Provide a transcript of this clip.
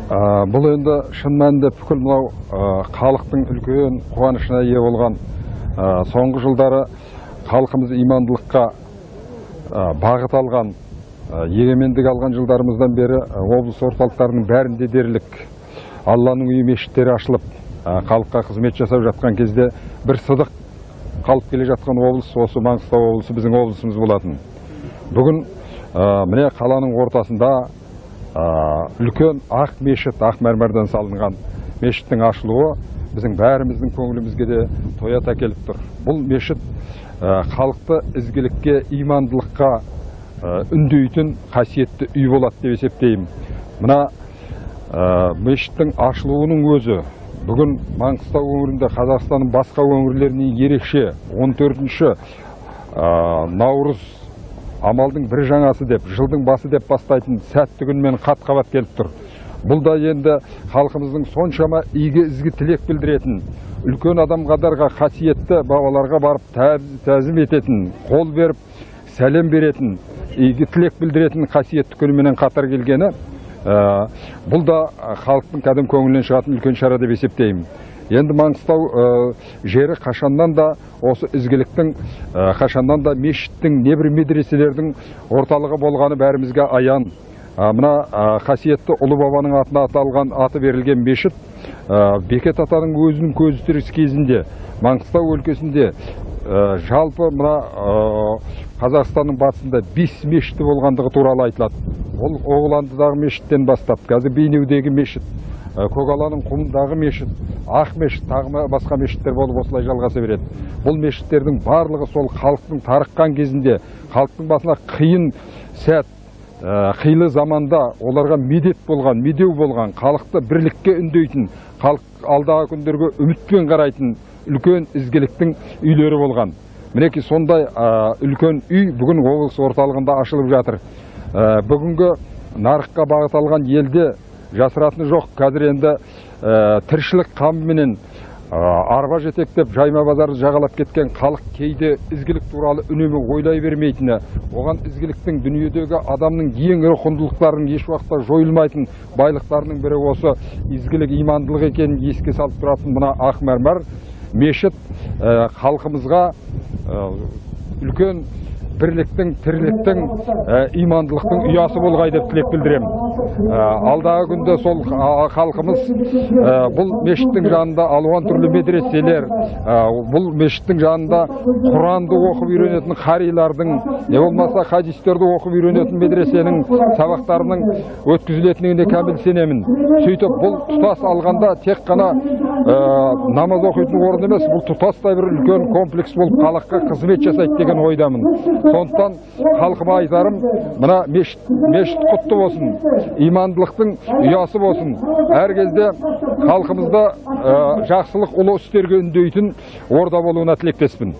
Бұл енді шын мәнінде бүкіл мынау халықтың үлкен қуанышына ие болған, соңғы жылдары халқымыз имандылыққа бағыт алған, егемендік алған жылдарымыздан бері облыс орталықтарының бәрінде дерлік Алланың үйі мешіттері ашылып, халыққа қызмет жасап жатқан кезде бір сыдық қалып келе жатқан облыс осы Маңғыстау облысы, біздің облысымыз болатын. Бүгін міне қаланың ортасында үлкен ақ мешіт, ақ мәрмәрден салынған мешіттің ашылуы біздің бәріміздің көңілімізге де тоят әкеліп тұр. Бұл мешіт халықты ізгілікке, имандылыққа үндейтін қасиетті үй болады деп есептеймін. Мына мешіттің ашылуының өзі бүгін Маңғыстау өңірінде Қазақстанның басқа өңірлерінен ерекше 14 наурыз амалдың бір жаңасы деп, жылдың басы деп бастайтын сәтті күнмен қат-қабат келіп тұр. Бұл да енді халқымыздың соншама игі ізгі тілек білдіретін, үлкен адамғадарға, қасиетті бабаларға барып тәзім ететін, қол беріп сәлем беретін, игі тілек білдіретін қасиетті күніменен қатар келгені, бұл да халықтың кәдімгі көңілінен шығатын үлкен шара деп есептеймін. Енді Маңғыстау жері қашаннан да осы ізгіліктің, қашаннан да мешіттің, небір медреселердің орталығы болғаны бәрімізге аян. Мына қасиетті ұлы бабаның атына аталған, аты берілген мешіт Бекет атаның өзінің көзі тірісі кезінде Маңғыстау өлкесінде жалпы мына Қазақстанның батысында 5 мешіті болғандығы туралы айтылады. Ол Оғландыдағы мешіттен бастап, қазір Бейнеудегі мешіт, Көкаланың құмындағы мешіт, Ақ мешіт, тағы басқа мешіттер болып осылай жалғаса береді. Бұл мешіттердің барлығы сол халықтың тарыққан кезінде, халықтың басына қиын сәт, қилы заманда оларға медет болған, медеу болған, халықты бірлікке үндейтін, халық алдағы күндерге үмітпен қарайтын үлкен ізгіліктің үйлері болған. Мінекей сондай үлкен үй бүгін облыс орталығында ашылып жатыр. Бүгінгі нарыққа бағыт алған елде жасыратыны жоқ. Қазір енді тіршілік қамыменен арба жетектеп жайма базарды жағалап кеткен халық кейде ізгілік туралы үнемі ойлай бермейтіні, оған ізгіліктің дүниедегі адамның ең ірі құндылықтарының еш уақытта жойылмайтын байлықтарының бірі осы ізгілік, имандылық екенін еске салып тұратын мына ақ мәрмәр мешіт халқымызға үлкен бірліктің, тірліктің, имандылықтың ұясы болғай деп тілек білдіремін. Алдағы күнде сол халқымыз бұл мешіттің жанында алуан түрлі медреселер, бұл мешіттің жанында Құранды оқып үйренетін қарилардың, не болмаса хадистерді оқып үйренетін медресенің сабақтарының өткізілетініне кәміл сенемін. Сөйтіп бұл тұтас алғанда тек қана намаз оқитын орын емес, бұл тұтастай бір үлкен комплекс болып халыққа қызмет жасайды деген ойдамын. Сондықтан халқыма айтарым, мына мешіт құтты болсын, имандылықтың ұясы болсын. Әр кезде халқымызда жақсылық, ұлы істерге үндейтін орда болуына тілектеспін.